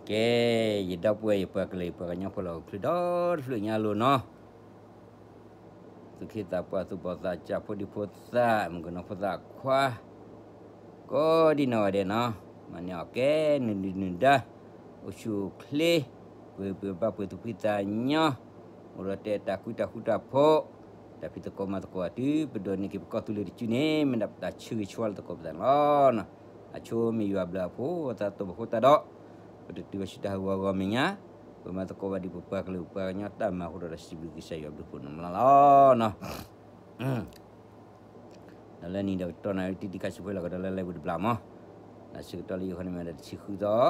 ကဲ, ယဒီပုၢ်ဝဲၢ်ယပှၤကလုာ်ယပှၤကညီဖိလၢဟီၣ်ခိၣ်ချၢဒီတဖျၢၣ်ညါလိၤနီၤ, သူၣ်က့သးပှၢ်သူၣ်ဘီၣ်သးစၢ်ဖိဒံဖိသၣ် မုၣ်ကနီၤဖိသၣ်ခွါ ကိးဒံနီၢ်ဂၤဒဲးနီၤ, မၤန့ၢ်အီၣ်ကဲ နုာ်ဒုၣ်နုာ်ဒါ, အိၣ်ဆူၣ်အိၣ်ချ့, ပှ့ၤပှ့ၤဘၣ်ပှ့ၤသူၣ်ဖှံသးညီ, အိၣ်ဒီးတဲတၢ်ကူတၢ်ဃူတၢ်ဖိး, တၢ်ဖံးသကိးမၤသကိးအတုၤ ပဒိးန့ၢ်က့ၤပကီၢ်သူလ့ၤတစုန့ၣ် မ့ၢ်ဒၣ်ပတၢ်ဆၢဂ့ၤဆၢဝါလၢသကိးပသးန့ၣ်လီၤ. အဆိမ့ၢ်ယွၤဘျုးအဖိအသးတိၢ်ပဃိတၢ်ဒီး ပတတုၤအဆူတၢ်ဟးဂီၤအဂီၢ်မဲာ်ညါ, ပမၤသကိးဘၣ်ဒ်ပပှၤကလုာ်ပှၤကညီတၢ်မၤအဃိဒီး စံးဘျုးကစၢ်ယွၤဘျုးဖှိၣ်န့ၣ်မးလီၤနီၤ. ဒီးလၢနံၤဒီးကတီၢ်နၣ်ရံၣ်တံၢ်တံၢ်ခါဆူၣ်ဖဲလီၤကဒီးလၢလၢပူၤတဘျီမး, ဒီးဆၢကတီၢ်လၢယိၤခီန့ၣ်မ့ၢ်ဝဲဒၣ်တဆံဃုသီ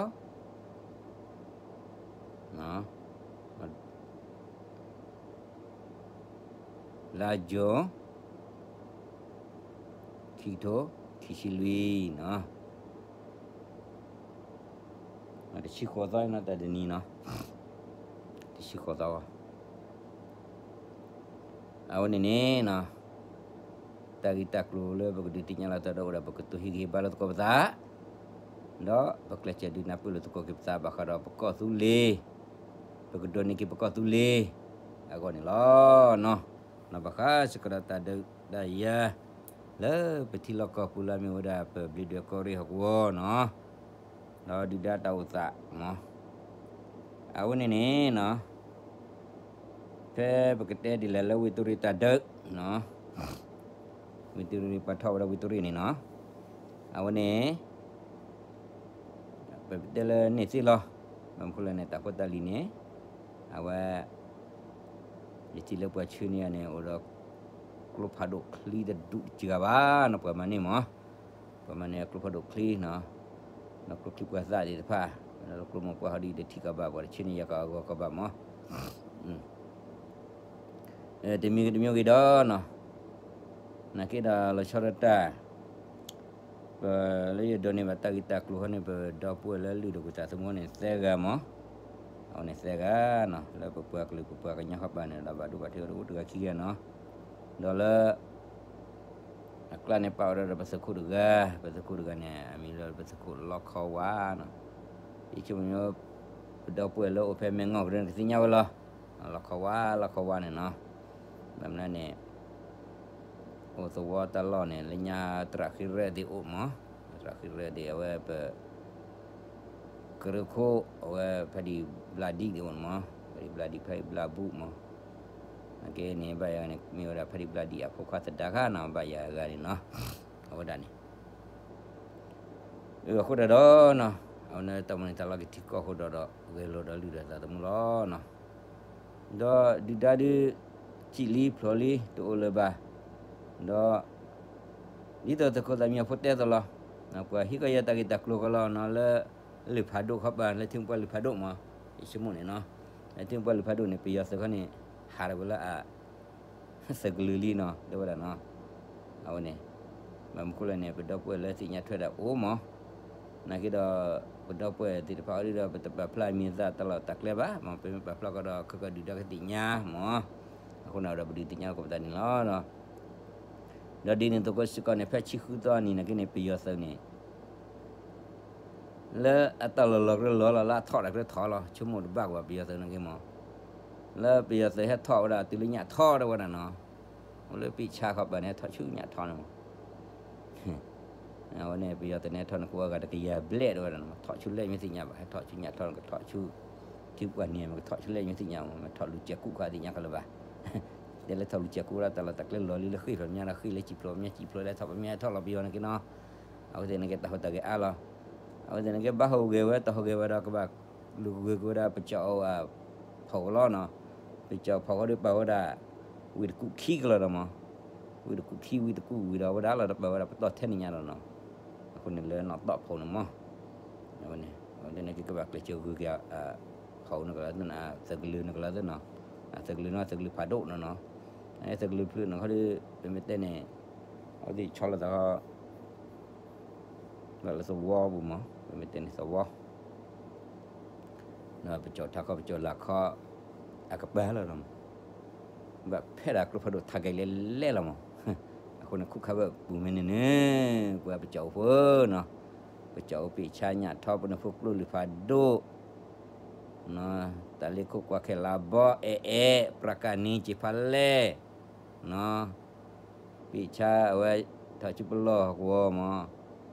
လါယူၤ ခံကထိခံဆံလွံၢ်နီၤ, တဆံဃိးသီနီၤ တၢ်တနံၤနီၤ, တဆံဃိးသီ, အဝဲန့ၣ်န့ၣ်နီၤ, တၢ်ဂ့ၢ်တၢ်ကျိၤလၢပကဒုးသ့ၣ်ညါလီၤသးဒီးအိၣ်ဒီးပကတိၤဟ့ၣ်ဂံၢ်ဟ့ၣ်ဘါလၢသကိးပသး ဒီးပကျဲးစၢးဒုးနၢ်ပၢၢ်လိာ်သကိးက့ၤပသးဘၣ်ဃးဒီးပကီၢ်သူလ့ၤ, ပကဒိးန့ၢ်က့ၤပကီၢ်သူလ့ၤ အဂီၢ်န့ၣ်လီၤနီၤ. နီၤဘၣ်ဃးစ့ၢ်ကီးဒီးတၢ်ဒုးတၢ်ယၤ လၢပထံလီၢ်ကီၢ်ပူၤလၢအမ့ၢ်ဝဲဒၣ်ပဘျံးဒွဲၣ်ကီၢ်ရ့ၣ်ဟီၣ်ကဝီၤနီၤ, ဒီးဒုၣ်ဒါတၢ်အိၣ်သးမး, အဝဲန့ၣ်န့ၣ်နီၤ, ဖဲပကတဲဒ်လဲၣ်လၢဝံတူရံတၢ်ဒုးနီၤ, ဝံတူရံပှၤထီၣ်ဝဲဒၣ်ဝံတူရံန့ၣ်နီၤ, အဝဲန့ၣ် ပတဲလၢန့ၣ်သ့လီၤ. ဘၣ်မနုၤလဲၣ်န့ၣ် တၢ်ဖိတၢ်လံၤန့ၣ် အဝဲ ယထံၣ်လၢပှၤဆှၢန့ၢ်ယၤန့ၣ် အိၣ်ဒီးကျိဖးဒိၣ်ချံတဒူၣ်တစှၤဘၣ်နီၤ, ပှၤမၤန့ၢ်မး, ပှၤမၤန့ၢ်ကျိဖးဒိၣ်ချံနီၤ, ဒီးကျိချံပှၤသၣ်သ့ၣ်တဖၣ်, ဒီးကျိမိၢ်ပှၢ်ဟီဒ်တထံၣ်ကီးဘၣ် ပှၤတဆှၢန့ၢ်ယၤကီးအဂီၢ်ကီးဘၣ်မး တမံၤဂ့ၤတမံၤဂ့ၤဒီးနီၤ, နာ်က့ဒီးလီၤဆီဒၣ်တၢ်, ပလၢယဒိးန့ၢ်ဘၣ်တၢ်ဂ့ၢ်တၢ်ကျိၤဃီန့ၣ် ပဒီပုၢ်ဝဲၢ်လၢလုၢ်ဒိၣ်ပှ့ၤသးသမူန့ၣ်သၢဂၤမး, အဝဲန့ၣ်သၢဂၤနီၤ, လၢပပှၤကလုာ်ပပှၤကညီဃီပၤန့ၣ်ဒီး ဘၣ်ဒိဘၣ်ထံးဝဲဒၣ်အိၣ်တဂၤခံဂၤနီၤ, ဒီးလၢ အကျါန့ၣ်ပာ်ဝဲဒၣ်ဒီးပသုးခိၣ်တဂၤ, ပသုးခိၣ်တဂၤန့ၣ် အမံၤလၢပသုးခိၣ်လီခီဝါနီၤ, ယဆိကမိၣ် ပဒီပုၢ်ဝဲၢ်လၢအိၣ်ဖဲမဲၢ်ငီၢ်ကရၢန့ၣ် ကသ့ၣ်ညါဝဲလီၤ, လီခီဝါ လီခီဝါန့ၣ်နီၤ, ဘၣ်မနုၤန့ၣ် အိၣ်သဝီတၢ်လီၢ်န့ၣ် လၢညါသရၣ်ဃ့ရဲၣ်သ့ၣ်အိၣ်မး, သရၣ်ဃ့ရဲၣ်သ့ၣ် အဝဲပ ကရၢခိၣ် အဝဲဖဲဒံၣ်ဘျါဒံၣ်သ့ၣ်အိၣ်မး, ဖဲဒံၣ်ဘျါဒံၣ် ဖဲဒံၣ်ဘျါဘူၣ်မး, နာ်က့န့ၣ် ဘၣ်ယၤန့ၣ် မ့ၢ်ဝဲဒၣ်ဖဲဒံၣ်ဘျါဒံၣ်အဖိခွါသဒါခါနီၤ, ဘၣ်ယၤအဂၤန့ၣ်နီၤ, အဝဲဒၣ်န့ၣ် အဃိဒၣ်ဒီးနီၤ, အဝဲန့ၣ်တၢ်မၤန့ၣ်တၢ်လီၢ်ကထံကီၢ်အဃိဒီး ဂဲၤလိာ်ဒီးလုၢ်ဒီးသးသမူလီၤနီၤ, ဒီးဒုၣ်ဒါဒုး စံၣ်လံဖျိးလံတအိၣ်လၢၤဘၣ်, ဒီး ဒ်သိးသုးခိၣ်သးမံအဖိတဲသိးလီၤ, ပှၤဟံးကီၢ်ယၤတၢ်ဂ့ၢ်တၢ်ကျိၤကီးလီၤနီၤ လၢ လုၢ်ဖးဒိၣ်ခီပၤ လၢထံပှၢ်လုၢ်ဖးဒိၣ်မး, ယဆိကမိၣ်န့ၣ်နီၤ, လၢထံပှၢ်လုၢ်ဖးဒိၣ်န့ၣ် ပယီၤသုးခီန့ၣ် ဟးထီၣ်ဝဲလၢအ သုးကလုာ်လံနီၤ တဲဝဲဒၣ်နီၤ, အဝဲန့ၣ် ဘၣ်မနုၤဃိလဲၣ်န့ၣ် ပဒီပုၢ်ဝဲၢ်လၢသ့ၣ်ညါထွဲဒၣ်အိၣ်မး, နာ်က့ဒီး ပဒီပုၢ်ဝဲၢ်သ့ၣ်တဖၣ်အံၤဒီး ပတပာ်ဖျါအမံၤအသၣ်တၢ်လီၢ်တၢ်ကျဲဘၣ်, မ့ၢ်ပမ့ၢ်ပာ်ဖျါကီးဒီး ခဲကီၢ်ဒုၣ်ဒါကသ့ၣ်ညါမး, အဃိန့ၣ်ဒီးပဒုးသ့ၣ်ညါလီၤကီးပသးန့ၣ်လီၤ. ဒီးဒ်န့ၣ်သကိးစ့ၢ်ကီးန့ၣ် ဖဲဆံဃုသီနံၤနာ်က့န့ၣ် ပယီၤသုးန့ၣ် လၢအတၢ်လီၢ်လီၤကြၢးလီၤလီၤ လၢအထီၣ်တၢ်ကြၢးထီၣ်လီၤ ဆိကမိၣ်တဘၣ်ကွၢ် ပယီၤသုးနာ်က့မး, လၢပယီၤသုးဟဲထီၣ်ဝဲဒၣ်တုၤလၢညၣ်ထီတဲဝဲဒၣ်နီၤ, အိၣ်လၢပံာ်ဆါခီပၤန့ၣ် ဟဲထီၣ်ဆူညၣ်ထီန့ၣ်မး အဝဲန့ၣ် ပယီၤသုးန့ၣ် ဟဲထီၣ်န့ၣ် ကအိၣ်အဂၤတကယၤဘျဲၣ်တဲဝဲဒၣ်နီၤ, ထီၣ်ဆူလဲၣ်မ့ၢ်သ့ၣ်ညါဘၣ်, ဟဲထီၣ်ဆူညၣ်ထီန့ၣ် ကထီၣ်ဆူ ထံပှၢ်န့ၣ် မ့ၢ်ကထီၣ်ဆူလဲၣ်မ့ၢ်သ့ၣ်ညါမး, မ့ၢ်ထီၣ်လူၤစဲးကူၣ်ခါသ့ၣ်ညါကလၢၤဘၣ်, တဲလၢထီၣ်လူၤစဲးကူၣ်ဝဲဒၣ်တၢ်လီၢ်တၢ်ကျဲလီၤလံလၢဃ့ၢ်ဖျိးမး လၢဃ့ၢ်လၢစံၣ်ဖျိးမး စံၣ်ဖျိးလၢထီၣ်ပမ့ၢ်ဟဲထီၣ်လီၤ ပယီၤနာ်က့နီၤ, အဝဲသ့ၣ်န့ၣ်က့တၢ်ဟူးတၢ်ဂဲၤအါလီၤ, အဝဲသ့ၣ်န့ၣ်က့ဘၣ်ဟူးဂဲၤဝဲ တၢ်ဟူးဂဲၤဝဲဒီးကဘၣ်လူၤဂုၤက့ၤဝဲဒၣ်ပကၠီၣ်အီၤ ဖီၣ်ကလီနီၤ, ပကၠီၣ်ဖီၣ်ဃီဒီးပာ်ဝဲဒၣ် ဝံတကူၣ်ခံကလီၤဒီးမး, ဝံတကူၣ်ခံ ဝံတကူၣ်ဝံၤဒီးဝဲဒၣ်လီၤတပာ်ဝဲဒၣ်ပတီၢ်ထဲန့ၣ်ညါလီၤနီၤ, အဃိန့ၣ်လၢနီၢ်သီၣ်ဖီၣ်န့ၣ်မး, အဝဲန့ၣ် အဝဲသ့ၣ်န့ၣ်က့ကဘၣ်ကျဲးစၢးဂုၤက့ၤ ဖီၣ်န့ၣ်ကလီၤသ့ၣ်နီၤ, သုးကလုာ်န့ၣ်ကလီၤသ့ၣ်နီၤ, သုးကလုာ်နီၤ သုးကလုာ်ဖးဒိၣ်နီၤနီၤ, သုးကလုာ်ဖျၢၣ်န့ၣ်ခီဒီး ပမ့ၢ်တဲန့ၣ် အဝဲသ့ၣ်ဆီလီၤသး ဘၣ်လၢသဝီပူၤမး ပမ့ၢ်တဲန့ၣ်သဝီ, ဒီးပကၠီၣ်ထးခီပကၠီၣ်လာ်ခီ အကပၤလီၤဒီးမး, ဘၣ်ဖဲဒၣ်ကျိဖးဒိၣ်ထးကဲၤလဲၣ်လဲၣ်လီၤမး, အဃိန့ၣ်ခူၣ်ခါဝဲပူၤမ့ၢ်န့ၣ်န့ၣ် ပှၤပကၠီၣ်အိၣ်ဖိနီၤ, ပကၠီၣ်အိၣ်ပ့ၢ်ဆါညၣ်ထီ ပနၢ်ဖိကျိလုၢ်ဖးဒိၣ် တၢ်လ့ခိၣ်ကွၢ်ခဲလါဘီအဲၣ်အဲၣ် ပြၢကၣ်နံၤ ကၠ့ဖးလဲၢ် ပ့ၢ်ဆါအဝဲ ထီၣ်ဆူပလီၢ်ဟီၣ်ကဝီၤမး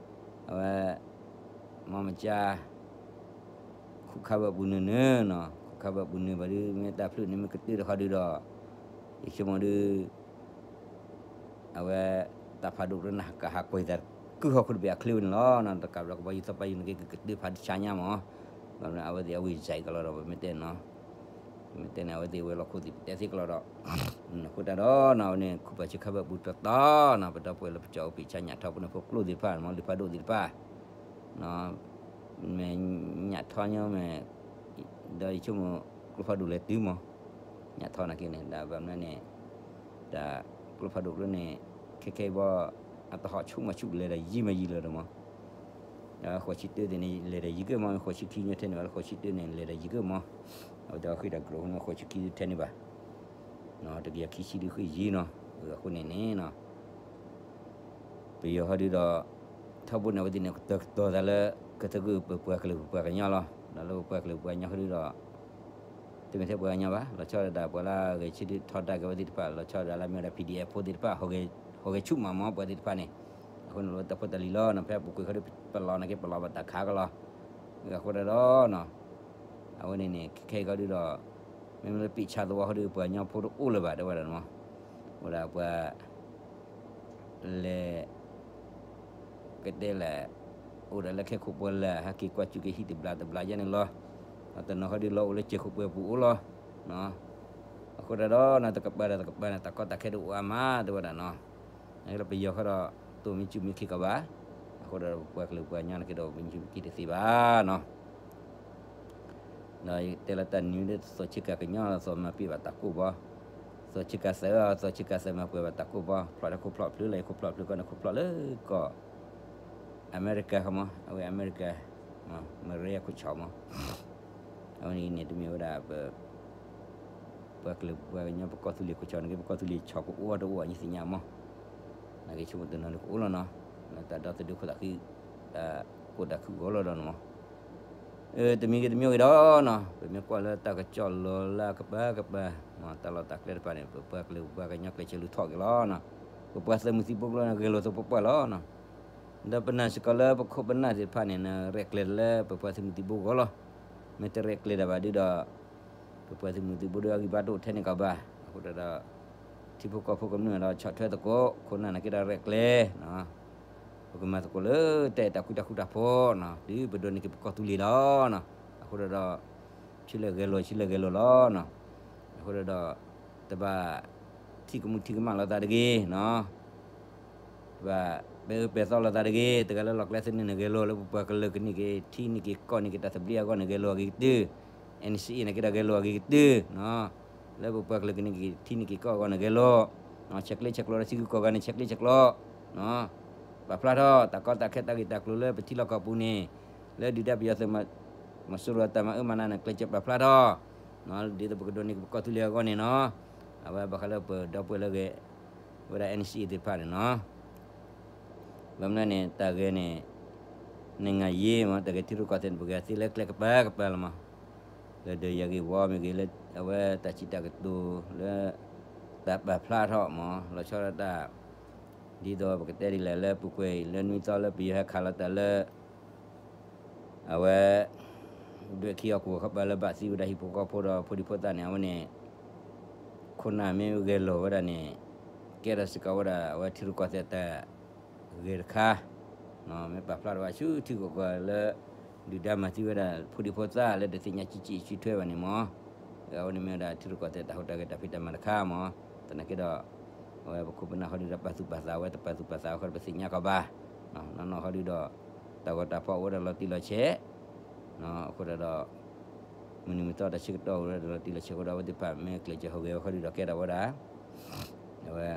အဝဲ မီမကၠါ ခိၣ်ခါဘၢၣ်ပူၤနုာ်နုာ်နီၤ ခိၣ်ခါဘၢၣ်ပူၤနုာ်ဘၣ်ဒုး မ့ၢ်တၢ်ဖျၢၣ်န့ၣ်မ့ၢ်ကတၢၢ်တခီဒုးဒီး ယဆိကမိၣ်ဒုး အဝဲ တၢ်ဖးဒိၣ်တနၢ်ကဟးကွံာ်သး ကုၢ်ဟီၣ်ခိၣ်တဘ့ၣ်အချ့ဝဲန့ၣ်လီၤ. တကးဘျီကဘီယူၤသီပာ်ယူၤန့ၣ်က့ၤကကတၢၢ်ဖးဒိၣ်ဆါညါမး ဘၣ်မနုၤအဝဲသ့ၣ်အဝံၤစဲးကလီၤဒီး ပမ့ၢ်တဲနီၤ ပမ့ၢ်တဲန့ၣ် အဝဲသ့ၣ်ဝဲလီၢ်ခိၣ်သ့ၣ်ပတဲသ့ကလီၤဒီး အဃိတၢ်ဒီးနီၤ အဝဲန့ၣ် ခူၣ်ပၢၤဆ့ခါဘၢၣ်ပူၤတတီၤနီၤ ပဒီပုၢ်ဝဲၢ်လၢပကၠီအိၣ်ပ့ၢ်ဆါညၣ်ထီၣ်ဖိန့ၣ် ဖိကျိၣ်သ့ၣ်တဖၣ်မး လုၢ်ဖးဒိၣ်သ့ၣ်တဖၣ် မ့ၢ်ညၣ်ထီၣ်ညီမ့ၢ် ဒီးယဆိကမိၣ် ကျိဖးဒိၣ်လဲၤတုၤမး ညၣ်ထီၣ်နာ်က့န့ၣ် ဒီးဘၣ်မနုၤန့ၣ် တၢ်ကျိဖးဒိၣ်ကျိန့ၣ် ခဲခဲအံၤဘီ အတဟီၣ်ဆူၣ်မးဆူၣ်လဲၤဒီးယံာ်မးယံာ်လၢၤဒီးမး ဒီးဃိးဆံတၢသ့ၣ်န့ၣ် လဲၤဒီးယံာ်က့ၢ်မး မ့ၢ်ဃိးဆံခံညိထဲန့ၣ် ဝဲလၢဃိးဆံတၢန့ၣ် လဲၤဒီးယံာ်က့ၢ်မး အဝဲသ့ၣ်အဃ့ၢ်တၢ်ကရၢခိၣ်န့ၣ် ဃိးဆံခံထဲန့ၣ်ဘၣ် တကယၤခံဆံဒုးဃ့ၢ်ယံာ်နီၤ အဃိန့ၣ်န့ၣ်နီၤ ပယီၤဟီဒုးဒီး ထီဘိန့ၣ် အဝဲသ့ၣ်န့ၣ် ကတၢၢ်ကတီၤသးလၢ ကသဂုာ်ပပှၤကလုာ်ပပှၤကညီလီၤ. ဒီးလၢပပှၤကလုာ်ပပှၤကညီဟီဒုးဒီး တမ့ၢ်ထဲပှၤကညီဘၣ် လီၤဆီဒၣ်တၢ်ပှၤလၢအဂဲၤဆၢထၢၣ်ထီဒါက့ၤအဝဲသ့ၣ်တဖၣ် လီၤဆီဒၣ်လၢမ့ၢ်ဝဲဒၣ် PDF ဖိသ့ၣ်တဖၣ် ဟီၣ်ဂဲၤဆူၣ်မးမးပှၤသ့ၣ်တဖၣ်န့ၣ် အဃိန့ၣ်လီၤတၢ်ဖိတၢ်လံၤလီၤနီၤ ဖဲပူၤကွံာ်ခီဒုး ပလီၢ်နာ်က့ ပလီၢ်ဘၣ်တၢ်ခးကလီၤ အဃိဒၣ်ဒီးနီၤ အဝဲန့ၣ်န့ၣ် ခဲခဲအံၤခီဒုးဒီး မ့မ့ၢ်လၢပံာ်ဆါသဝီဟီဒုး ပှၤကညီဖိတအိၣ်လၢၤဘၣ် တဲဝဲဒၣ်မး အိၣ်ဒၣ်ပှၤ လဲၤ ကတဲလဲၣ် အိၣ်ဒၣ်လၢခဲခိၣ်ပှၢ်လၢ် ဟဲက့ၤကွၢ်စူၢ်က့ၤဟံၣ်တဘျီတဘျီယဲန့ၣ်လီၤ. တနီၤဃီဒုးလီၤအိၣ်လၢစဲးခိၣ်ပှၢ်ပူၤအိၣ်လီၤ. အဃိဒၣ်ဒီးတကပၤဒီးတကပၤန့ၣ် တၢ်ကီတၢ်ခဲတအိၣ်အါမး တဲဝဲဒၣ်နီၤ. လၢပယီၤဃီဒီး တအိၣ်မံစူၣ်မံခ့ကီးဘၣ်. အဃိဒီးပပှၤကလုာ်ပှၤကညီန့ၣ်က့ဒီး မံစူၣ်မံခ့တသ့ဘၣ်နီၤ. ဒီးယတဲလၢတၢ်နံၤဒ်သိးဆ့ကၤကညီ သိးမၤပှဲၤဘၣ်တၢ်ကိၢ်ဘီ, သိးဆ့ကၤသၢ သိးဆ့ကၤသၢမၤပှဲၤဘၣ်တၢ်ကိၢ်ဘီ, ဖျိးတၢ်ခိၣ်ဖျိးဖျိလၢယခိၣ်ဖျိးဖျိကီၢ်န့ၣ် ခိၣ်ဖျိးလၢကီၢ် အမဲရကၤမး, အဝဲအမဲရကၤ မရ့အခိၣ်ဆီမး, အဝဲန့ၣ်တမ့ၢ်ဝဲဒၣ် ပှၤကလုာ်ပှၤကညီ ပကီၢ်သူလ့ၤခိၣ်ဆီန့ၣ်က့ ပကီၢ်သူလ့ၤဆီကအိၣ်တအိၣ်အညါသ့ၣ်ညါမး, နာ်က့ဆိကမိၣ်တနီၤန့ၣ်ကအိၣ်လီၤနီၤ, တၢ်ဒီသဒၢခိၣ်သးခု တၢ်ကိၢ်တၢ်ခုကအိၣ်လီၤဒီးန့ၣ်မး တမံၤဂ့ၤတမံၤဂ့ၤဒီးနီၤ, ပမ့ၢ်ကွၢ်လၢတၢ်ကစီၣ်လီၤလၢအကပၤကပၤ, တၢ်လီၢ်တၢ်ကျဲတဖၣ်န့ၣ် ပပှၤကလုာ်ပပှၤကညီကျဲးစၢးလူၤထီၣ်က့ၤလီၤနီၤ, ပပှၤသုးမုၢ်သံၣ်ဘိကျိန့ၣ် ဂဲၤလိာ်သပှၢ်ပှၢ်လီၤနီၤ, ဒီးပနာ်စ့ၢ်ကီးလၢပခိၣ်ပနၢ်သ့ၣ်တဖၣ်န့ၣ် နရဲၣ်ကျဲၤလၢပပှၤသုးမုၢ်သံၣ်ဘိဂီၢ်လီၤ, မ့ၢ်တရဲၣ်ကျဲၤဒၣ်ဘၣ်ဒုဒီး ပပှၤသုးမုၢ်သံၣ်ဘိဒီးအဂံၢ်ဘါတအိၣ်ထဲန့ၣ်ကီးဘၣ်, အဃိဒီး ထံဖိကီၢ်ဖိကမျၢၢ်ဒီးဆီၣ်ထွဲသကိး ခိၣ်နၢ်န့ၣ်က့ဒီးရဲၣ်ကျဲၤ ပကမၤသကိးလၢတၢ်အဲၣ်တၢ်ကွံတၢ်ဃူတၢ်ဖိးနီၤ, တုၤပဒိးန့ၢ်က့ၤပကီၢ်သူလ့ၤလီၤနီၤ, အဃိဒီး ဆံလၢဂဲၤလိာ် ဆံလၢဂဲၤလိာ်လီၤနီၤ, အဃိဒီး တဘၣ်ထံၣ်ကမူၣ်ထံၣ်ကမၣ်လိာ်သးတဂ့ၤနီၤ, တဘၣ်ပဲာ်အၢပဲာ်သီလိာ်သးတဂ့ၤ, တဂၤလၢလီၢ်ကျဲသန့ၣ်န့ၣ်ဂဲၤလိာ် လၢပပှၤကလုာ်ကန့ၢ်က့ၤထံန့ၢ်က့ၤကီၢ်န့ၢ်က့ၤတၢ်သဘျ့အဂီၢ်န့ၣ်ဂဲၤလိာ်အဂ့ၤကတၢၢ်, NCA န့ၣ်က့ဒီးဂဲၤလိာ်အဂ့ၤကတၢၢ်နီၤ, လၢပပှၤကလုာ်ကန့ၢ်က့ၤထံန့ၢ်က့ၤကီၢ်အဂီၢ်န့ၣ်ဂဲၤလိာ်, ဆဲးကျိးဆဲးကျိးဒီးထံဂုၤကီၢ်ဂၤန့ၣ် ဆဲးကျိးဆဲးကျိး ပာ်ဖျါထီၣ် တၢ်ကီတၢ်ခဲတၢ်ဂ့ၢ်တၢ်ကျိၤလၢပထံလီၢ်ကီၢ်ပူၤန့ၣ်, လၢဒုၣ်ဒါပယီၤသုး မီၤစိရိၤအတၢ်မၤအၢမၤနးန့ၣ် ကျဲးစၢးပာ်ဖျါထီၣ်, ဒ်သိးပကဒိးန့ၢ်က့ၤပကီၢ်သူလ့ၤအဂီၢ်န့ၣ်နီၤ, အဝဲဘၣ်ဃးလၢပဒီပုၢ်ဝဲၢ်လၢဂဲၤဝဲဒၣ် NCA သ့ၣ်တဖၣ်န့ၣ်နီၤ, ဘၣ်မနုၤန့ၣ် တၢ်ဂဲၤန့ၣ် နငါယ့မး တၢ်ဂဲၤထံရူၢ်ကီၢ်သဲးန့ၣ် ပဂဲၤသ့လၢကျဲကပၤကပၤလီၤမး, လၢဒီးယၤဂ့ၢ်ဝီမ့ၢ်ဂ့ၤ လၢအဝဲတၢ်စံးတၢ်ကတိၤလၢ တၢ်ပာ်ဖျါထီၣ်မး လီၤဆီဒၣ်တၢ် ဒ်သိးပကတဲဒ်လဲၣ်လၢပူၤကွံာ်အံၤ လၢနွံသီလၢပယီၤဟဲခးလီၤတၢ်လၢ အဝဲ ဒွဲၣ်ခံအီၤကဝီၤခီပၤလၢဘၣ်သံဝဲဒၣ်ဟံၣ်ဖိဃီဖိဒီးဖိဒံဖိသၣ်န့ၣ် အဝဲန့ၣ် ခိၣ်နၢ်မ့ၢ်ဂဲၤလိာ်ဝဲဒၣ်န့ၣ် ကဲထီၣ်စ့ၢ်ကီးဝဲဒၣ် အဝဲထံရူၢ်ကီၢ်သဲးတၢ်ဂဲၤတခါ, မ့ၢ်ပာ်ဖျါထီၣ်ဘၣ်ဆူထံဂုၤကီၢ်ဂၤလၢ ဒုၣ်ဒါမၤသံဝဲဒၣ်ဖိဒံဖိသၣ်လၢတသ့ၣ်ညါကံကံအစုထွဲဘၣ်န့ၣ်မး, အဝဲန့ၣ်မ့ၢ်ဝဲဒၣ်ထံရူၢ်ကီၢ်သဲးတၢ်ဟူးတၢ်ဂဲၤတၢ်ဖံးတၢ်မၤတခါမး, သနာ်က့ဒီး အဝဲပခိၣ်ပနၢ်ဃီဒုဒီးပာ်သူၣ်ပာ်သးဝဲ တပာ်သူၣ်ပာ်သးဝဲဃီဒီးပသ့ၣ်ညါကီးဘၣ်, နီၢ်နီၢ်ဃီဒုဒီး တၢ်ဂီၤတၢ်ဖီၣ်အိၣ်ဝဲဒၣ်လီၤတံၢ်လီၤဆဲး, အဃိဒီး မုၢ်နံၤမုၢ်သီတၢ်ဆၢကတီၢ်အိၣ်ဝဲဒၣ်လီၤတံၢ်လီၤဆဲးအဃိဒီး အဝဲသ့ၣ်တဖၣ်မ့ၢ်ကျဲးစၢးဟူးဂဲၤဝဲဃီဒုဒီးကဲထီၣ်ဝဲဒၣ် အဝဲ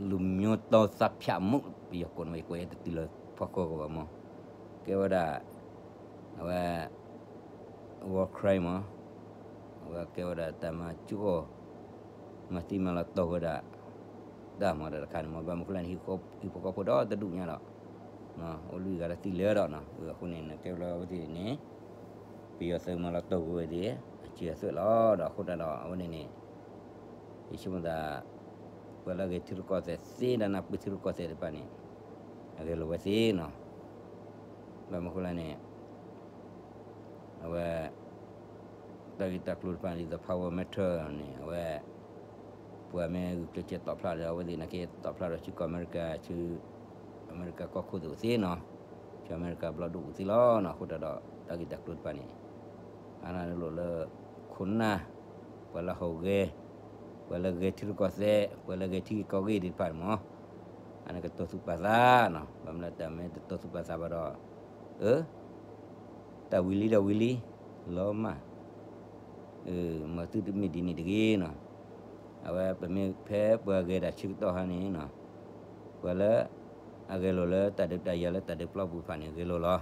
လူမျိုးတုံးသတ်ဖြတ်မှု ပယီၤကိးန့ၣ်ဝဲ ယကွဲးတတုၤလီၤဖီခိၣ်ကဘၣ်မး, ကဲဝဲဒၣ် အဝဲ war crime မး, အဝဲကဲဝဲဒၣ်တၢ်မၤကၠူအီၣ် မၤသံမၤလီၤတီၢ်ဝဲဒၣ် တၢ်မၤတၢ်တခါန့ၣ်မး ဘၣ်မနုၤဃိလဲၣ်န့ၣ် ဟံၣ်ဖိဃီဖိဒီတဒူၣ်ညါဒီး အိၣ်လွံၢ်ဂၤဒီးသံလၢာ်ဒီး အဃိန့ၣ် နကဲဝဲလၢအဝဲသ့ၣ်န့ၣ် ပယီၤသုးမၤလီၤတိၢ်ကွံာ်ဝဲသ့ၣ် အစုအသွဲၣ်လီၤ. ဒီးအဃိတၢ်ဒီး အဝဲန့ၣ်န့ၣ် ယဆိကမိၣ်သး ပှၤလၢအဂဲၤထံရူၢ်ကီၢ်သဲးသ့ ဒီးနၢ်ပၢၢ်ထံရူၢ်ကီၢ်သဲးတဖၣ်န့ၣ် အဂဲၤလိာ်ဝဲသ့နီၤ. ဘၣ်မနုၤဃိလဲၣ်န့ၣ် အဝဲ တၢ်ဂ့ၢ်တၢ်ကျိၤတဖၣ် ဒ်သိး power matter န့ၣ် အဝဲ ပှၤမ့ၢ်ဂုာ်ကျဲးစၢးတီၣ်ဖျါဒီး အဝဲသ့ၣ်နာ်က့တီၣ်ဖျါဒီး ဆူကီၢ်အမဲရကၤ ဆူ အမဲရကၤကီၢ်ခိၣ်သ့ၣ်အိၣ်သ့နီၤ, ဆူအမဲရကၤဘျီၣ်ဒိၣ်အိၣ်သ့လီၤနီၤ. အဃိတၢ်ဒီး တၢ်ဂ့ၢ်တၢ်ကျိၤတဖၣ်န့ၣ် အါန့ၣ်လိၣ်လၢ ခိၣ်နၢ် ပှၤလၢဟီၣ်ဂဲၤ, ပှၤလၢဂဲၤထံရူၢ်ကီၢ်သဲး, ပှၤလၢဂဲၤထံဂ့ၢ်ကီၢ်ဂ့ၢ်သ့ၣ်တဖၣ်န့ၣ်မ့ၢ် အန့ၣ်ကတိၤသူၣ်ပာ်သးနီၤ. ဘၣ်မနုၤတၢ်မ့ၢ်တတိၤသူၣ်ပာ်သးဘၣ်ဒီး အၢ တၢ်ဝံၤလံဒီးဝံၤလံ လီၤမၢ် မၤသုတမ့ၢ်ဒ်န့ၣ်တဂ့ၤနီၤ. အဝဲပမ့ၢ်ဖဲပှၤဂဲၤတၢ်ဆၢကတီၢ်ဟါန့ၣ်နီၤ, ပှၤလၢ အဂဲၤလိာ်လၢတၢ်ဒုးတၢ်ယၤလၢတၢ်ဒုးပျီပူၤတဖၣ်န့ၣ် ဂဲၤလိာ်လီၤ.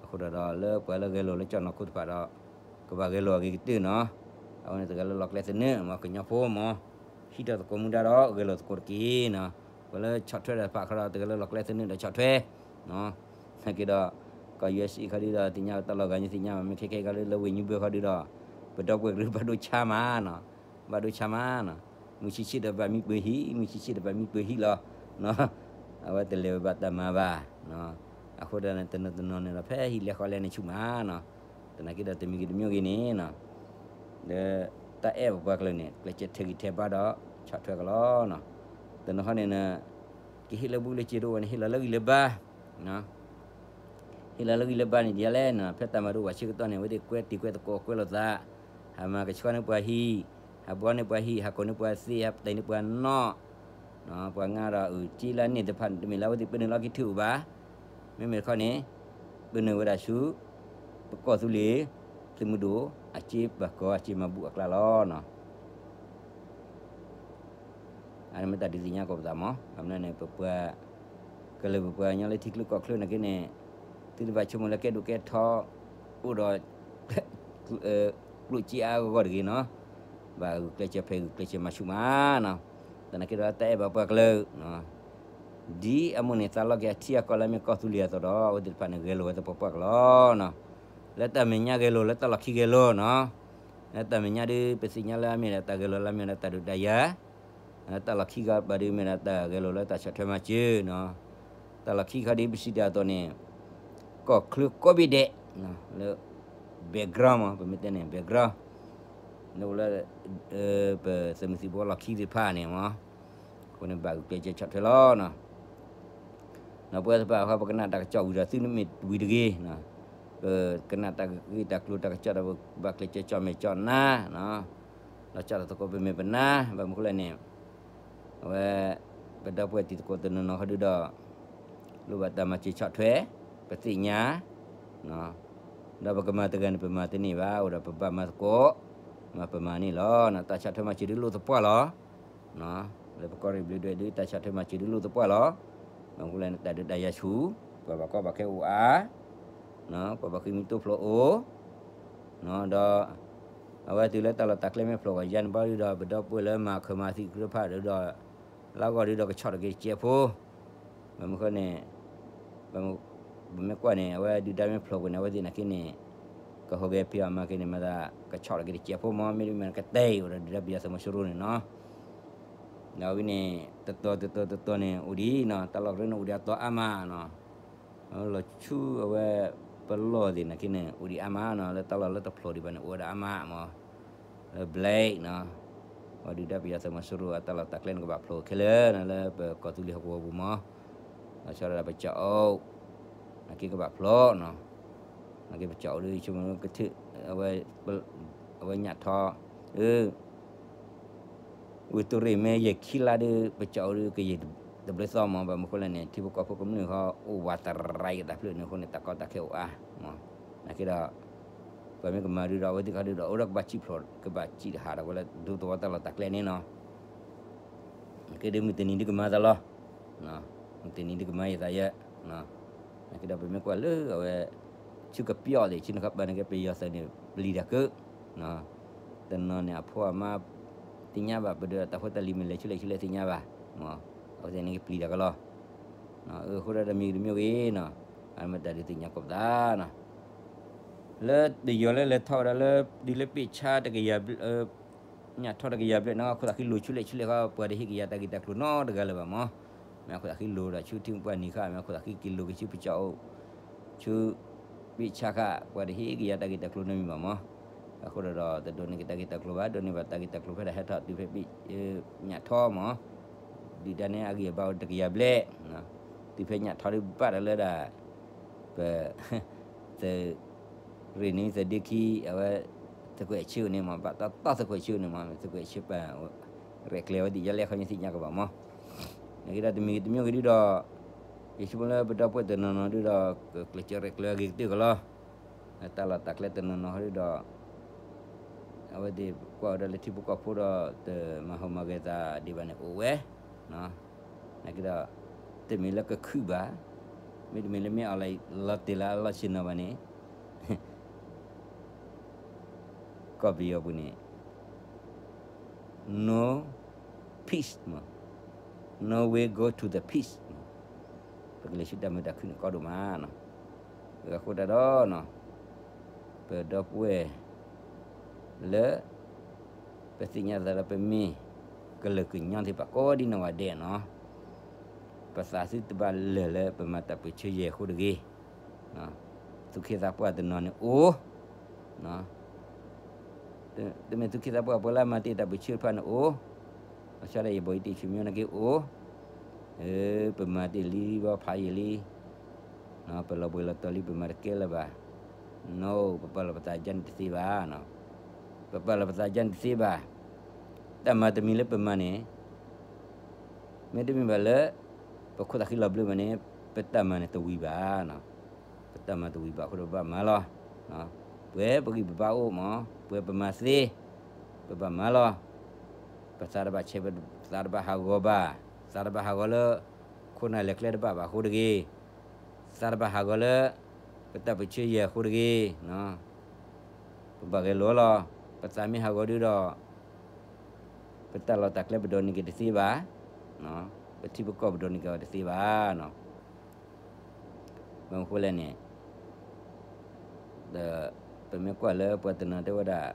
အဃိတၢ်ဒီး လၢပှၤလၢဂဲၤလိာ်လၢကၠီၣ်နီၤခိၣ်တဖၣ်ဒီး ကဘၣ်ဂဲၤလိာ်အဂ့ၤကတၢၢ်နီၤ. အဝဲန့ၣ်တဂၤလၢလီၢ်ကျဲသနၢၣ်မ့ၢ်ကညီဖိမ့ၢ် ဟံးထီၣ်သကိးမူဒါဒီးဂဲၤလိာ်သကိးတက့ၢ်နီၤ. ပှၤလၢဆီၣ်ထွဲတၢ်တဖၣ်ခီဒီး တဂၤလၢလီၢ်ကျဲသနၢၣ်ဒီးဆီၣ်ထွဲ နာ်က့ဒီး ကီၢ် ယူအက်စ်အ့ ခီဒုဒီး သ့ၣ်ညါတၢ်လီၤဂာ်ညါသ့ၣ်ညါဘၣ် မ့ၢ်ခဲခဲခီဒုလၢဝ့ၢ်ညူဘၢခီဒုဒီး ပဒီပုၢ်ဝဲၢ်ကရူၢ်ဘၣ်ဒိဆါမးနီၤ, ဘၣ်ဒိဆါမးနီၤ, မုၢ်ဆ့ၣ်ဆ့ၣ်ဒီးဘၣ်မံပှဲၤဟံၣ် မုၢ်ဆ့ၣ်ဆ့ၣ်ဒီးဘၣ်မံပှဲၤဟံၣ်လီၤ. အဝဲတလဲၤဝဲဘၣ်တၢ်မၤဘၣ်, အဃိဒီးတနီၤတနီၤန့ၣ်ဒီး ဖဲဟံၣ်လဲၤဃီလဲၤန့ၣ်ဆူၣ်မးနီၤ, သနာ်က့ဒီးတမံၤဂ့ၤတမံၤဂ့ၤန့ၣ်နီၤ ဒီးတၢ်အဲၣ်ပပှၤကလုာ်န့ၣ် ကျဲးစၢးထဲးဂံၢ်ထဲးဘါဒီး ဆီၣ်ထွဲကလီနီၤ. တနီၤဟီန့ၣ် ကဟ့ၣ်လၢဘူၣ်လၢစ့ဒိၣ်ဝဲန့ၣ် ဟ့ၣ်လီၤလၢဂံၢ်လၢဘါ, ဟ့ၣ်လီၤလၢဂံၢ်လၢဘါန့ၣ်ဒ်လဲၣ်နီၤ, ဖဲတၢ်မၤဒိၣ်ဝးဆၢကတီၢ်န့ၣ် အဝဲသ့ၣ်ကွဲတံၤကွဲသကိးကွဲလိာ်သး, ဟးမၤကဆှီန့ၢ်ပှၤဟံၣ်, ဟးဘှီန့ၢ်ပှၤဟံၣ်, ဟးကိးန့ၢ်ပှၤသ့, ဟးပတံၤန့ၢ်ပှၤနီၣ်, ပှၤငါဒီးအုၣ်က့လၢန့ၣ်တဖၣ်န့ၣ် တမ့ၢ်လၢအဝဲသ့ၣ်ပၢနုာ်လီၢ်ခံထံၣ်အိၣ်ဘၣ်. မ့မ့ၢ်တခီန့ၣ် ပၢနုာ်ဝဲဒၣ်ဆူ ပကီၢ်သူလ့ၤ သုးမုၢ်ဒိၣ် အစ့ပၢၤကီၢ်အစ့မၤဘူၣ်အကျါလီၤနီၤ. အန့ၣ်မ့ၢ်တၢ်ဒုးသ့ၣ်ညါကိးပသးမး, ဘၣ်မနုၤန့ၣ် ပပှၤ ကလုာ်ပပှၤကညီလၢထံချၢကီၢ်ချၢနာ်က့န့ၣ် သုတဘၣ်ဆိကမိၣ်လၢကဲဒိၣ်ကဲထီ အိၣ်ဒီး ကျိၣ်စ့အါအါဂီၢ်ဂီၢ်တဂ့ၤနီၤ, ဘၣ်ဂုာ်ကျဲးစၢးဖဲဂုာ်ကျဲးစၢးမၤဆူၣ်မးနီၤ, သနာ်က့ဒီးတၢ်အဲၣ်ဘၣ်ပှၤကလုာ် ဒ်အမိၢ်န့ၣ်သးလီက့ၤအထံအကီၢ်လၢအမ့ၢ်ကီၢ်သူလ့ၤအသိးဒီး အဝဲသ့ၣ်တဖၣ်န့ၣ် ဂဲၤလိာ်ဝဲသပှၢ်ပှၢ်ကလီနီၤ, လၢတၢ်မဲာ်ညါဂဲၤလိာ် လၢတၢ်လီၢ်ခံဂဲၤလိာ်နီၤ, လၢတၢ်မဲာ်ညါဒုး ပသ့ၣ်ညါလၢအမ့ၢ်ဒၣ်တၢ်ဂဲၤလိာ်လၢအမ့ၢ်ဒၣ်တၢ်ဒုးတၢ်ယၤ တၢ်လီၢ်ခံဂၤဘၣ်ဒုးမ့ၢ်ဒၣ်တၢ်ဂဲၤလိာ်လၢတၢ်ဆီၣ်ထွဲမၤစၢၤနီၤ, တၢ်လီၢ်ခံခါဒ်ပစံးတၢ်အသိးန့ၣ် ကီၢ်ချၢကိးဘ့ၣ်ဒဲး လၢ background မး ပမ့ၢ်တဲန့ၣ် background လၢအိၣ်လၢ ပသုးမုၢ်သံၣ်ဘိလီၢ်ခံသ့ၣ်တဖၣ်န့ၣ်မး, အဃိန့ၣ်ဘၣ်ဂုာ်ကျဲးစၢးဆီၣ်ထွဲလီၤနီၤ. ဒီးပဝဲသ့ၣ်တဖၣ်အခီ ပကနၣ်တၢ်ကစီၣ်ဝံၤဒီးသုမ့ၢ်ဝံၤတဂ့ၤ, ပကနၣ်တၢ်ဂ့ၢ်တၢ်ကျိၤတၢ်ကစီၣ်ဒီး ပဘၣ်ကျဲးစၢးကၠီၣ်မဲာ်ကၠီၣ်နါ ဒီးကၠီၣ်တၢ်သကိးပမ့ၢ်ပနါ ဘၣ်မနုၤဃိလဲၣ်န့ၣ် အဝဲ ပဒီပုၢ်ဝဲၢ်တံၤသကိးတနီၤနီၤခီဒုဒီး လိၣ်ဘၣ်တၢ်မၤစၢၤဆီၣ်ထွဲ ပသ့ၣ်ညါ ဒီးပကမၤတဂၤန့ၣ် ပမၤတန့ၢ်ဘၣ် အိၣ်ဒီးပဘၣ်မၤသကိး မၤပမၤန့ၣ်လီၤ. တၢ်ဆီၣ်ထွဲမၤစၢၤဒုးလိၣ်သပှၢ်လီၤ. လၢပကီၢ်ရ့ၣ်ဘျုးဒွဲၣ်ဒုး တၢ်ဆီၣ်ထွဲမၤစၢၤဒုးလိၣ်သပှၢ်လီၤ. ဘၣ်မနုၤဃိလဲၣ်န့ၣ် တၢ်ဒုးတၢ်ယၤဆူၣ် ပှၤဘၣ်ကီဘၣ်ခဲအိၣ်အါ ပှၤဘၣ်ဃ့ၢ်မှံဟးဖျိးအိၣ် ဒီး အဝဲတုၤလၢတၢ်လီၢ်တၢ်ကျဲမ့ၢ်ဖျိးဂီၤယါန့ၣ်ဘၣ်ဒုဒီး ပဒီပုၢ်ဝဲၢ်လၢမၤခၢၣ်မၤသံတဖၣ်ဒုဒီး လၢဂီၢ်ဒုဒီးကဆီၣ်ထီၣ်က့ၤတစဲးဖိ ဘၣ်မနုၤဃိန့ၣ် ပမ့ၢ်ကွၢ်န့ၣ် အဝဲဒုၣ်ဒါမ့ၢ်ဖျိးကွံာ်န့ၣ် အဝဲသ့ၣ်နာ်က့န့ၣ် ကဟူးဂဲၤဖံးအီၣ်မၤက့ၤန့ၣ် မၤသးကဆီၣ်ထီၣ်က့ၤတစဲးဖိမး မ့တမ့ၢ်ကတဲာ်အံၤအိၣ်ဒီးဒုၣ်ဒါပယီၤသုးမီၤစိရိၤန့ၣ်နီၤ. ဒီးဝံၤန့ၣ် တတီၤတတီၤတတီၤန့ၣ် အိၣ်ဒံးနီၤ တၢ်လီၢ်တရၢန့ၣ်အိၣ်ဒံးအတီၤအါမးနီၤ. လီၤဆူအဝဲ ပလီၢ်သ့ၣ်နာ်က့န့ၣ် အိၣ်ဒံးအါမးနီၤ လၢတၢ်လီၢ်လၢတဖျိးဒံးဘၣ်န့ၣ် အိၣ်ဝဲဒၣ်အါမးမး လၢ Black နီၤ ပှၤဒုၣ်ဒါပယီၤသုးမီၤစိရိၤအတၢ်လီၢ်တၢ်ကျဲန့ၣ် ကဘၣ်ဖျိးခဲလၢာ်နီၤ လၢပကီၢ်သူလ့ၤဟီၣ်ကဝီၤပူၤမး လီၤဆီဒၣ်တၢ်ပကၠီၣ်အိၣ် နာ်က့ကဘၣ်ဖျိးနီၤ နာ်က့ပကၠီၣ်အိၣ်ဒုး ဆိကမိၣ်ကထၢၣ် အဝဲညၣ်ထီ ဝံၤတရ့ၣ်မ့ၢ်ယဲၢ်ခံလါဒုး ပကၠီၣ်အိၣ်ဒုးကယဲၢ်တဘျုးသီမး ဘၣ်မနုၤဃိလဲၣ်န့ၣ် ထံဖိကီၢ်ဖိကမျၢၢ်ဃီ အိၣ်ဝးတရံးက့ၤတၢ်ဖျၢၣ်န့ၣ်အဃိန့ၣ် တၢ်ကီတၢ်ခဲအိၣ်အါမး နာ်က့ဒီး ပှၤမ့ၢ်ကမၤဒုးဒီး အဝဲသ့ၣ်ခီဒုးဒီး အိၣ်ဒီးကဘၣ်စံၣ်ဖျိး ကဘၣ်စံၣ်တဟးဒီးဝဲလၢဒူသဝီတၢ်လီၢ်တၢ်ကျဲန့ၣ်နီၤ နာ်က့ဒုးမုၢ်တနံၤဒုးကမၤသးလီၤ မုၢ်တနံၤဒုးကမၤယသးယဲ နာ်က့ဒီးပမ့ၢ်ကွၢ်လၢအဝဲ ဆူကပျီၣ်သ့ၣ် ဆူနခီပၤန့ၣ်က့ ပယီၤသုးန့ၣ် ပျံၤတၢ်ကၢ တနီၤန့ၣ် အဖိအမါ သ့ၣ်ညါဘၣ် ပဒုးတၢ်ဖိတၢ်လံၤမ့ၢ်လဲၤဆူလဲၣ်ဆူလဲၣ်သ့ၣ်ညါဘၣ် အဝဲသ့ၣ်န့ၣ်ကပျံၤတၢ်ကလီၤ အဃိဒီးတမံၤတမံၤဂ့ၤနီၤ အမ့ၢ်တၢ်ဒုးသ့ၣ်ညါကိးပသးနီၤ လၢပယီၤလၢလဲၤထီၣ်ဝဲဒၣ်လၢ ဒ်လၢပ့ၢ်ဆါတကယၤဘျဲၣ် ညၣ်ထီၣ်တကယၤဘျဲၣ်န့ၣ် အခိၣ်သးဃံလိၤဆူလဲၣ်ဆူလဲၣ်ဃီ ပှၤတဟ့ၣ်က့ၤယၤတၢ်ဂ့ၢ်တၢ်ကျိၤနီတဂၤလၢၤဘၣ်မး, မ့ၢ်အခိၣ်သးဃံလိၤဒီးဆူထံပှၢ်နံၤဃီ မ့ၢ်အခိၣ်သးဃံက့ၤလိၤက့ၤဆူပကၠီအိၣ် ဆူ ပ့ၢ်ဆါဃီ ပှၤတဟ့ၣ်က့ၤယၤတၢ်ဂ့ၢ်တၢ်ကျိၤနီတမံၤဘၣ်မး, အဃိဒီး တဒိးန့ၢ်က့ၤတၢ်ဂ့ၢ်တၢ်ကျိၤဘၣ် ဒိးန့ၢ်ဘၣ်တၢ်ဂ့ၢ်တၢ်ကျိၤဖဲဒၣ်ဟဲထီၣ်တုၤဖဲ ညၣ်ထီၣ်မး, ဒုၣ်ဒါန့ၣ်အဂံၢ်အဘါအိၣ်တကယၤဘျဲၣ်, တုၤဖဲညၣ်ထီၣ်ဒုးဘၣ်တၢ်လၢဒၣ် ပ သုး ရ့ၣ်နံၤသဒ့ခံ အဝဲ သုးခိၣ်အဲၣ်ဆ့အိၣ်န့ၣ်မး ဘၣ်တီတီသုးခိၣ်အဲၣ်ဆ့အိၣ်န့ၣ်မး သုးခိၣ်အဲၣ်ဆ့ပၢ် ရဲၣ်ကျဲၤဝဲဒ်ယလဲၣ်ခီညါသ့ၣ်ညါကဘၣ်မး, နကဒီးတမံၤတမံၤဂ့ၤဒုဒီး ယဆိကမိၣ်လၢပဒီပုၢ်ဝဲၢ်တနီၤနီၤဒုဒီး ကကျဲးစၢးရဲၣ်ကျဲၤဂ့ၤကတၢၢ်ကလီၤ, တၢ်လီၢ်တၢ်ကျဲတနီၤနီၤဒုဒီး အဝဲသ့ၣ်ကွၢ်ဝဲဒၣ်လၢထံဖိကီၢ်ဖိဒီး တမၤဟီၣ်မၤဂဲၤသးဒံးဘၣ်န့ၣ်အိၣ်ဝဲ, နကဒီး တမ့ၢ်လၢကခုၣ်ဘၣ်, မ့တမ့ၢ်လၢမ့ၢ်အီၤလီၤတ့ၢ်လၢအလီၢ်ဆ့ၣ်နီၤဘၣ်န့ၣ် ကီၢ်ပယီၤပူၤန့ၣ် no peace မး, no way go to the peace မး, ပကလဲၤဆူတၢ်မုာ်တၢ်ခုၣ်န့ၣ်ကီဒိၣ်မးနီၤ, အဃိတၢ်ဒီးနီၤ ပဒီပုၢ်ဝဲၢ် လၢ ပသ့ၣ်ညါသးဒီးပမ့ၢ် ကလုာ်ကညီသ့ၣ်တဖၣ်ကိးဒံနီၢ်ဂၤဒဲးနီၤ, ပသးသုတဘၣ်လၢာ်လၢပမၤတၢ်ပၢဆှၢယဲၢ်အဃိတဂ့ၤ, သူၣ်က့သးပှၢ်တနီၤန့ၣ်အိၣ် တမ့ၢ်သူၣ်က့သးပှၢ်ပှၤလၢအမၤတ့ၢ်တၢ်ပၢဆှၢတဖၣ်န့ၣ်အိၣ်, ဘၣ်ဆၣ်ဒီးယဘီၣ်ယတံၢ်ဆူမညီနာ်က့အိၣ်, ပမၤတ့ၢ်လံဘီဖးယံာ်လံ, ပလီၤဘှံးလီၤတီၤလံပမၤတကဲလၢၤဘၣ်, နီၢ် ပပာ်လီၤပသးယါန့ၣ်တသ့ဘၣ်, ပပာ်လီၤပသးယါန့ၣ်တသ့ဘၣ်, တၢ်မၤတမံၤလၢပမၤန့ၣ် မ့တမ့ၢ်ဘၣ်လၢ ပခိၣ်သးဃံလီၤဘျၢဘၣ်န့ၣ် ပတၢ်မၤန့ၣ်တဝံၤဘၣ်, ပတၢ်မၤတဝံၤဘၣ်အဃိဒီးပဘၣ်မၤလီၤ, ပှဲၤပဂံၢ်ပဘါအိၣ်မး ပှဲၤပမၤသ့, ပဘၣ်မၤလီၤ, ပသးတဘၣ်ဆဲး ပသးတဘၣ်ဟးဂီၤဘၣ်, သးတဘၣ်ဟးဂီၤလၢ ခိၣ်နၢ်လဲၤကျဲတဘၣ်ဘၣ်အဃိတဂ့ၤ, သးတဘၣ်ဟးဂီၤလၢ ပတၢ်ပၢဆှၢယဲၢ်အဃိတဂ့ၤ, ပဘၣ်ဂဲၤလိာ်လီၤ, ပသးမ့ၢ်ဟးဂီၤဒုဒီး ပတၢ်လီၢ်တၢ်ကျဲပဒိးန့ၢ်က့ၤတသ့ဘၣ်, ပထံပကီၢ်ပဒိးန့ၢ်က့ၤအီၤတသ့ဘၣ်, ဘၣ်မနုၤဃိလဲၣ်န့ၣ် ဒီး ပမ့ၢ်ကွၢ်လၢပှၤတနီၤတဲဝဲဒၣ်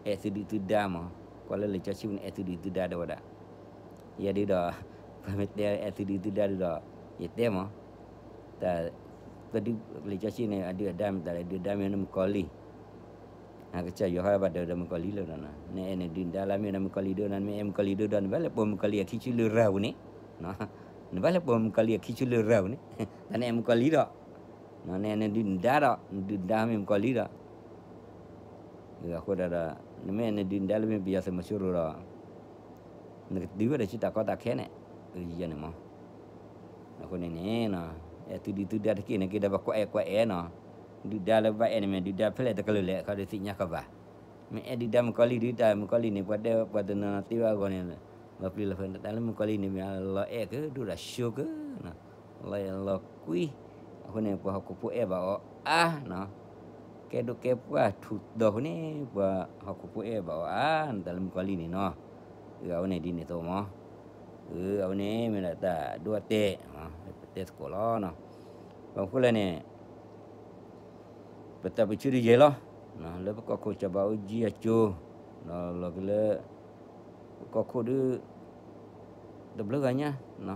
အဲၣ်သုဒုၣ်သုဒါမး, ကွၢ်လၢလံာ်စီဆှံပူၤန့ၣ် အဲၣ်သုဒုၣ်သုဒါတဲဝဲဒၣ်, ယဲဒုဒီး ပှၤမ့ၢ်တဲအဲၣ်သုဒုၣ်သုဒါဒုဒီး ယတဲမး, တၢ် ပဒုးလံာ်စီဆှံန့ၣ် အဒုၣ်အဒါမ့ၢ်တၢ်လၢဒုၣ်ဒါမ့ၢ်နမုၣ်ကီၤလံၢ် အကစၢ်ယွၤဟဲဘၣ်ဒၢးဒီးမုၣ်ကီၤလံၢ်လၢဒီး နအဲၣ်နဒုၣ်နဒါလၢမ့ၢ်နမုၣ်ကီၤလံၢ်ဒုဒီး နမ့ၢ်အဲၣ်မုၣ်ကီၤလံၢ်ဒုဒီး နဘၣ်လဲၤပိာ်မုၣ်ကီၤလံၢ်အခံဆူလၢရၤပူၤန့ၣ်, နဘၣ်လဲၤပိာ်မုၣ်ကီၤလံၢ်အခံဆူလၢရၤပူၤန့ၣ်, တၢ်နအဲၣ်မုၣ်ကီၤလံၢ်ဒီး နအဲၣ်နဒုၣ်နဒါဒီး နဒုၣ်နဒါမ့ၢ်မုၣ်ကီၤလံၢ်ဒီး အဃိဒီး နမ့ၢ်အဲၣ်နဒုၣ်နဒါလၢမ့ၢ်ပယီၤသုးမီၤစိရိၤဒီး နကတုၤဝဲဒီးဆူတၢ်ကီတၢ်ခဲန့ၣ် ယဲန့ၣ်မး, အဃိန့ၣ်န့ၣ် အဲၣ်သုဒုၣ်သုဒါတက့ၢ်န့ၣ်က့ၤဒီးပကွၢ်အဲၣ်ကွၢ်အဲၣ်နီၤ, ဒုၣ်ဒါလၢပဘၣ်အဲၣ်န့ၣ်မ့ၢ်ဒုၣ်ဒါဖဲလဲၣ်တကလုာ်လဲၣ် အခီဒုးသ့ၣ်ညါကဘၣ်, မ့ၢ်အဲၣ်ဒုၣ်ဒါမုၣ်ကီၤလံၢ်ဒုးတၢ်မုၣ်ကီၤလံၢ်န့ၣ် ပှၤတဲပှၤတနီၤနီၤသ့ဝဲအဂီၢ်န့ၣ် လီၤပျံၤလီၤဖုး တၢ်လၢမုၣ်ကီၤလံၢ်န့ၣ်မ့ၢ်လီၤအဲၣ်ကဒိၣ်ဒီးဆိက လီၤအဲၣ်လီၤကွံ, အဃိန့ၣ် ပှၤဟီၣ်ခိၣ်ဖိအဲၣ်ဘၣ်အီၤအါနီၤ, ကဲဒိၣ်ကဲပှၢ်ထူးတီၤအဃိန့ၣ် ပှၤဟီၣ်ခိၣ်ဖိအဲၣ်ဘၣ်အီၤအါ တၢ်လၢမုၣ်ကီၤလံၢ်န့ၣ်နီၤ, အဝဲန့ၣ်ဒ်န့ၣ်အသိးမး, အဝဲန့ၣ်မ့ၢ်ဒၣ်တၢ်ဒိတဲာ်, ပတဲသကိးလီၤ, ဘၣ်မနုၤဃိလဲၣ်န့ၣ် ပတၢ်ပၢဆှၢတယဲၢ်လီၤ, လၢပကီၢ်ခိၣ်စီၤဘးအူကၠံအစိၤ, ဒီးလီၤက့ၤလၢ ပကီၢ်ခိၣ်ဒုး တဘျုးဂၤညါ,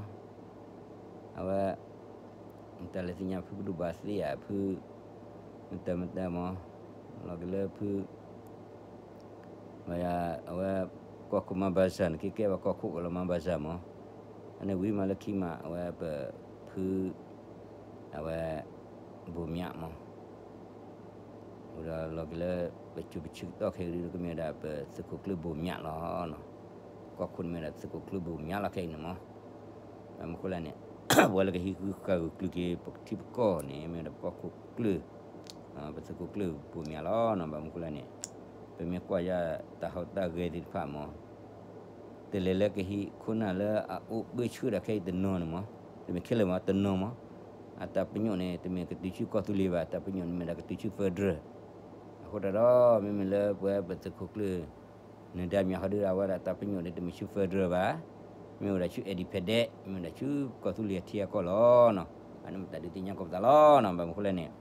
အဝဲ တၢ်လဲၤသ့ၣ်ညါဖုကဒူၣ်ဘၣ်သ့ဧါ ဖု မတၤမတၤမး, လီၤက့ၤလၢဖု အဝဲ ကီၢ်ခိၣ်မၤဘၣ်စၢ်န့ၣ် ကဲကဲဘၣ်ကီၢ်ခိၣ်ကလီၤမၤဘၣ်စၢ်မး, အန့ၣ်ဝံၤမးလၢခံမး အဝဲပဖု အဝဲ ဘိၣ်မၠးမး, အိၣ်ဒီးလီၤက့ၤလၢ ပစိၤပဆၢကတီၢ်ခဲအံၤဒုးကမ့ၢ်ဝဲဒၣ် ပသုးခိၣ်ကျၢၢ်ဘိၣ်မၠးလီၤ, ကီၢ်ခိၣ်န့ၣ်မ့ၢ်ဝဲဒၣ်သုးခိၣ်ကျၢၢ်ဘိၣ်မၠးလီၤခဲအံၤန့ၣ်မး, ဘၣ်မနုၤဃိလဲၣ်န့ၣ် ပှၤလၢကဟံးဃုဃုာ်ကျုာ်က့ၤပထံပကီၢ်န့ၣ် မ့ၢ်ဝဲဒၣ်ပကီၢ်ခိၣ်ကျၢၢ် ပသုးခိၣ်ကျၢၢ်ဘိၣ်မၠးလီၤ, ဘၣ်မနုၤဃိလဲၣ်န့ၣ် ပမ့ၢ်ကွၢ်ယါတၢ်ဟူးတၢ်ဂဲၤသ့ၣ်တဖၣ်မး တလဲၤလၢကဟံးခိၣ်နၢ်လၢအအိၣ်ဘၢဆှၢဒၣ်ခဲအံၤတနီၤန့ၣ်မး, တမ့ၢ်ခဲလၢာ်မး တနီၤမး, အတၢ်ပညိၣ်န့ၣ် တမ့ၢ်ကတုၤဆူကီၢ်သူလ့ၤဘၣ်, တၢ်ပညိၣ်န့ၣ်မ့ၢ်ဒၣ်ကတုၤဆူ federal, အဃိတၢ်ဒီး မ့မ့ၢ်လၢပဝဲပသုးခိၣ်ကျၢၢ် နၢၤဒါမၠးဃီဒုး အဝဲဒၣ်တၢ်ပညိၣ်န့ၣ် တမ့ၢ်ဆူ federal ဘၣ်, မ့ၢ်ဝဲဒၣ်ဆူ independent မ့ၢ်ဝဲဒၣ်ဆူကီၢ်သူလ့ၤအထံအကီၢ်လီၤ, အန့ၣ်မ့ၢ်တၢ်ဒုးသ့ၣ်ညါကိးပသးလီၤ, ဘၣ်မနုၤဃိလဲၣ်န့ၣ်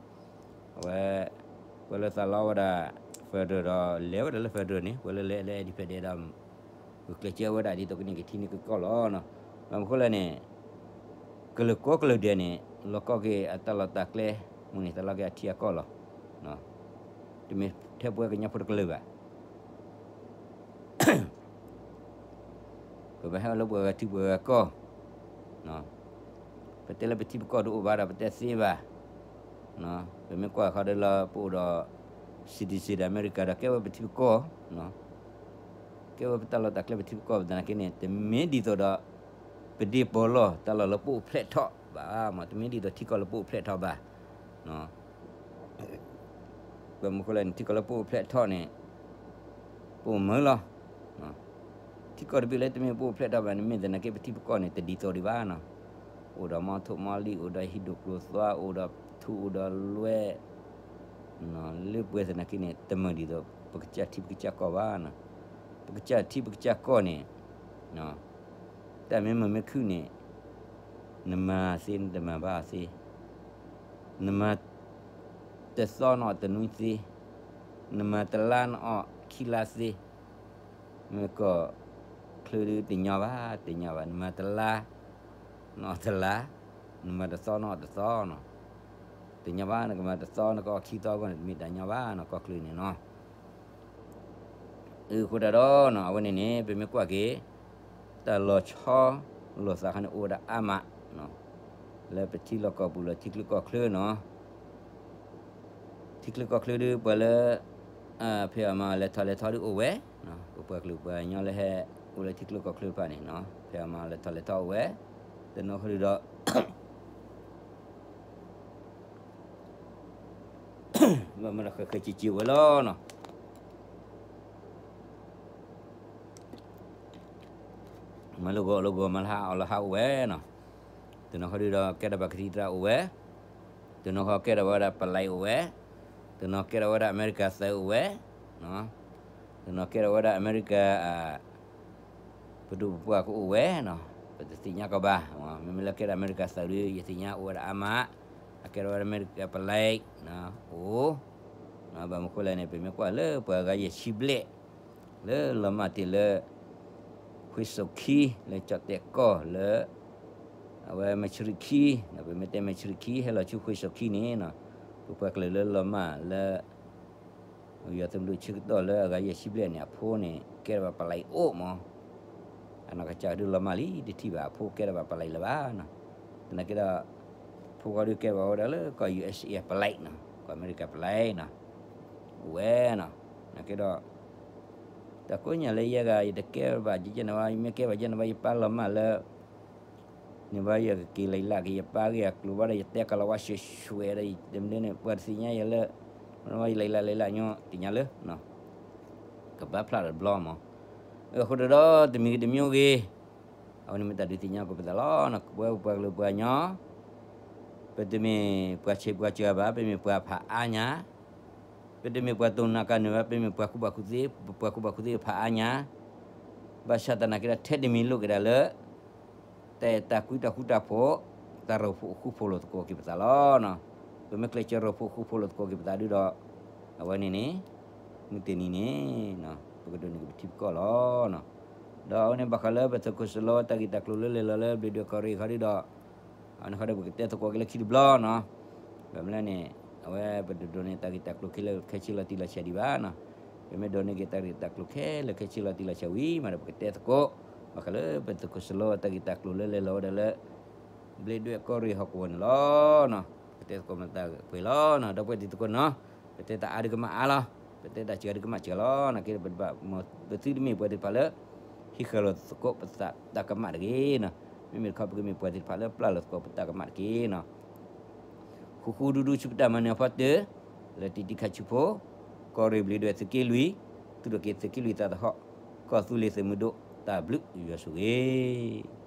အဝဲ ပှၤလၢသးလီဝဲဒၣ် federal ဒီး လဲၤဝဲဒၣ်လၢ federal န့ၣ် ပှၤလၢလဲၤလၢ independent ဒီး ဂုာ်ကျဲးစၢးဝဲဒၣ်ဒ်သိးကန့ၢ်က့ၤထံန့ၢ်က့ၤကီၢ်လီၤ. ဘၣ်မနုၤဃိလဲၣ်န့ၣ် ကလုာ်ကိးကလုာ်ဒဲးန့ၣ် လီၤကီက့ၤအတၢ်လီၢ်တၢ်ကျဲ မ့ၢ်န့ၣ် သးလီက့ၤအထံအကီၢ်လီၤ. တမ့ၢ်ထဲပဝဲကညီဖိတကလုာ်ဘၣ်. ပဘၣ်ဟဲအိၣ်လၢပှၤဂၤထံပှၤဂၤကီၢ်, ပတဲလၢပထံပကီၢ်တအိၣ်ဘၣ်ဒီး ပတဲသ့ဘၣ်. ပမ့ၢ်ကွၢ်ဃီဒီးလၢ ပအိၣ်ဒီး citizen ဒီး America ဒီး ကဲဝဲပထံပကီၢ်, ကဲဝဲပတၢ်လီၢ်တၢ်ကျဲပထံပကီၢ် ပသနာ်က့န့ၣ် တမ့ၢ်ဒ်သိးဒီး ပဒ့ပီၤလီၢ်တၢ်လီၢ်လၢပအိၣ်ဖျဲၣ်ထီၣ်ဘၣ်မး, တမ့ၢ်ဒ်သိးထံကီၢ်လၢပအိၣ်ဖျဲၣ်ထီၣ်ဘၣ်. ဘၣ်မနုၤဃိလဲၣ်န့ၣ် ထံကီၢ်လၢပအိၣ်ဖျဲၣ်ထီၣ်န့ၣ် ပအိၣ်မုာ်လီၤ. ထံကီၢ်တဘ့ၣ်လၢတမ့ၢ်ပအိၣ်ဖျဲၣ်ထီၣ်ဘၣ်န့ၣ် မ့ၢ်သနာ်က့ပထံပကီၢ်န့ၣ် တဒ်သိးဒံးဘၣ်နီၤ. အိၣ်ဒီးမီထိၣ်မီလံၢ်, အိၣ်ဒီးဟံၣ်ဒိၣ်ကျိၤသွါ, အိၣ်ဒီးထူ, အိၣ်ဒီးလွဲၢ်, လၢပှဲၤသနာ်က့န့ၣ် တမုာ်ဒ်သိး ပကစၢ်ထံပကစၢ်ကီၢ်ဘၣ်နီၤ. ပကစၢ်ထံပကစၢ်ကီၢ်န့ၣ် တၢ်မ့ၢ်မုာ်မ့ၢ်ခုၣ်န့ၣ် နမၤသ့နတမၤဘၣ်သ့, နမၤတသီနအီၣ်တနွံသ့, နမၤတလါနအီၣ်ခံလါသ့, မ့ၢ်ကီၢ်ချၢဒုးတညီဘၣ်, တညီဘၣ်, နမၤတလါ နအီၣ်တလါ, နမၤတသီနအီၣ်တသီနီၤ. တညီဘၣ် နကမၤတသီ နကအီၣ်ခံသီအဂီၢ်န့ၣ် တမ့ၢ်တၢ်ညီဘၣ်နီၤ ကီၢ်ချၢန့ၣ်နီၤ. အဃိသတးဒီးနီၤ အဝဲန့ၣ်န့ၣ် ပမ့ၢ်ကွၢ်က့ၤ တၢ်လီၤဆီလိာ်သးခါန့ၣ် အိၣ်ဝဲဒၣ်အါမး, လၢပထံလီၢ်ကီၢ်ပူၤလၢထံချၢကီၢ်ချၢနီၤ. ထံချၢကီၢ်ချၢဒုး ပှၤလၢ ဖဲအမၤလဲၤထီၣ်လဲၤထီဒုးအိၣ်ဝဲ, ပပှၤကလုာ်ပှၤကညီလၢဟဲအိၣ်လၢထံချၢကီၢ်ချၢတဖၣ်န့ၣ်နီၤ ဖဲအမၤလဲၤထီၣ်လဲၤထီအိၣ်ဝဲ, တနီၤဃီဒုးဒီး ဘၣ်မၤဒီးဃဲးဃဲးစံးစံးဝဲလီၤနီၤ. မၤလၢဂီၤလၢဂီၤ မၤလၢဟါအီၣ်လၢဟါအိၣ်ဝဲနီၤ. တနီၤဃီဒုးဒီးကဲထီၣ်ဘၣ်ကသံၣ်သရၣ်အိၣ်ဝဲ, တနီၤဃီကဲထီၣ်ဝဲဒၣ်ပလဲအိၣ်ဝဲ, တနီၤကဲထီၣ်ဝဲဒၣ်အမဲရကၤသုးအိၣ်ဝဲ, တနီၤကဲထီၣ်ဝဲဒၣ်အမဲရကၤ ပဒိၣ်ပပှၢ်ကအိၣ်ဝဲနီၤ, ပတသ့ၣ်ညါကီးဘၣ်. မ့မ့ၢ်လၢကဲထီၣ်အမဲရကၤသုးဒုး ယသ့ၣ်ညါအိၣ်ဝဲဒၣ်အါမး, အကဲထီၣ်ဝဲဒၣ်အမဲရကၤပလဲ အိၣ်, ဘၣ်မနုၤဃိလဲၣ်န့ၣ် ပမ့ၢ်ကွၢ်လၢပှၤဂၤယဲၢ်ဆံဘျဲၣ် လၢလီၤမၢ်တ့ၢ်လၢ ဃ့ၢ်စိၣ်ခံ လၢကၠီၣ်တဲၣ်ကီၢ်လၢ အဝဲမဲၢ်ဆရံခံ, ပမ့ၢ်တဲမဲၢ်ဆရံခံ ဟဲလီၤဆူဃ့ၢ်စိၣ်ခံန့ၣ်, ပပှၤကလုာ်လၢလီၤမၢ်လၢ ယွၤသုးမုၢ်ဒိၣ်ဆၢကတီၢ်လၢအဂၤယဲၢ်ဆံဘျဲၣ်န့ၣ် အဖိန့ၣ် ကဲထီၣ်ဘၣ်ပလဲအိၣ်မး, အနီၢ်ကစၢ်ဒုးလီၤမၢ်လံတထံၣ်ဘၣ် အဖိကဲထီၣ်ဘၣ်ပလဲလၢၤဘၣ်နီၤ. သနာ်က့ဒီး ဖိဃီဒုးကဲထီၣ်ဘၣ်ဝဲဒၣ်လၢကီၢ် ယူၣ်အ့ၣ်စ့ ပလဲနီၤ, ကီၢ်အမဲရကၤပလဲနီၤ, အိၣ်ဝဲနီၤ. သနာ်က့ဒီး တၢ်ကိးညါလၢယဲဂၤ ယတကဲဘၣ်ယဲန့ၣ်ဘၣ်, ယမ့ၢ်ကဲဘၣ်ယဲန့ၣ်ဘၣ် ယပၢ်လီၤမၢ်လၢ န့ၣ်ဘၣ်ယကက့ၤလံလၢ်က့ၤယပၢ်ဂ့ၢ်အကျိၤဘၣ်ဒီး ယတဲကလီၤဝါရှဲရှဲဒီး ယတမ့ၢ်န့ၣ် ပှၤတသ့ၣ်ညါယၤလၢ မ့ၢ်ဘၣ်ယလံလၢ်လံလၢ်ညီ သ့ၣ်ညါလၢ ကဘၣ်ဖျါတဘျီမး. အဃိဒီး တမံၤဂ့ၤတမံၤဂ့ၤ အဝဲန့ၣ်မ့ၢ်တၢ်ဒုးသ့ၣ်ညါက့ၤပသးလီၤ. ပဝဲပပှၤကလုာ်ပှၤကညီ ပတမ့ၢ်ပှၤဆံးပှၤစှၤဘၣ်, ပမ့ၢ်ပှၤဖးအါညါ, ပတမ့ၢ်ပှၤတိၢ်နီၣ်ကနၢၤဘၣ်, ပမ့ၢ်ပှၤကူၣ်ဘၣ်ကူၣ်သ့, ပပှၤကူၣ်ဘၣ်ကူၣ်သ့ဖးအါညါ, ဘၣ်ဆၣ်သနာ်က့ဒီး ထဲတမံၤလိၣ်က့ၤဒၣ်လၢ တၢ်အဲၣ်တၢ်ကွံတၢ်ဃူတၢ်ဖိး, တၢ်ရိၣ်ဖှိၣ်ဃူဖိးလိာ်သကိးက့ၤပသးလီၤ. ပမ့ၢ်ကျဲးစၢးရိၣ်ဖှိၣ်ဃူဖိးလိာ်သကိးက့ၤပသးဒုဒီး အဝဲန့ၣ်န့ၣ် မုၢ်တနံၤန့ၣ် ပကဒိးန့ၢ်က့ၤပထံပကီၢ်လီၤ. ဒီးအဝဲန့ၣ်ဘၣ်ဃးလၢပသုးခိၣ်စလီၤတၢ်ဂ့ၢ်တၢ်ကျိၤလၢလဲၤလီၤလၢဘျ့းဒွဲၣ်ကီၢ်ရ့ၣ်ဃီဒုဒီး အဝဲန့ၣ်ဃီဒီးပကတဲသကိးက့ၤလၢခံတဘျီနီၤ. ဘၣ်မနုၤလဲၣ်န့ၣ် အဝဲပတဒိးန့ၢ်တၢ်ဂ့ၢ်တၢ်ကျိၤခဲလၢာ်ခဲဆ့လီၤတံၢ်လီၤဆဲးဒံးဘၣ်နီၤ. ပမ့ၢ်ဒိးန့ၢ်က့ၤတၢ်ဂ့ၢ်တၢ်ကျိၤခဲလၢာ်ခဲဆ့လီၤတံၢ်လီၤဆဲးဝံၤမးဒီး ပကတဲသကိး ဘၣ်ဃးလၢပသုးခိၣ်စလီၤတၢ်ဂ့ၢ်တၢ်ကျိၤလၢလဲၤလီၤဝဲဒၣ်လၢ ဘျ့းဒွဲၣ်ကီၢ်ရ့ၣ်ဟီၣ်ကဝီၤန့ၣ်လီၤ. ပကတဲသကိးမတၤပှဲၤလီၤနီၤ. ဒီပုၢ်ဝဲၢ်တံၤသကိးနီၤ, ပတဲတၢ်အါဒုးကမၣ်အါလီၤ, ပတဲတၢ်စှၤဒုးကမၣ်စှၤလီၤ. နာ်က့ဒီး ပဘၣ်မ့ၢ်ပသုတမ့ၢ်ပှၤသ့ၣ်တဖၣ်လၢ ဟံးဃာ်လိာ်သကိးပသးတၢ်ကမၣ်တဂ့ၤနီၤ. မ့မ့ၢ်တခီ ပကမ့ၢ်ပှၤသ့ၣ်တဖၣ်လၢပျၢ်လိာ်သကိးပတၢ်ကမၣ်တက့ၢ်နီၤ. ဃူဃူဒူဒူဆူပတၢ်မၤနၢၤအဖီတၢၢ်, လၢတံာ်တံာ်ခါဆူဖိ, ကီၢ်ရ့ၣ်ဘျ့းဒွဲၣ်သုးက့လွံၢ်, သူၣ်ထီၣ်က့ၤသုးက့လွံၢ်သးသဟီၣ်, ကီၢ်သူလ့ၤသုးမုၢ်ဒိၣ်, တၢ်ဘျုးယွၤဆိၣ်ဂ့ၤ.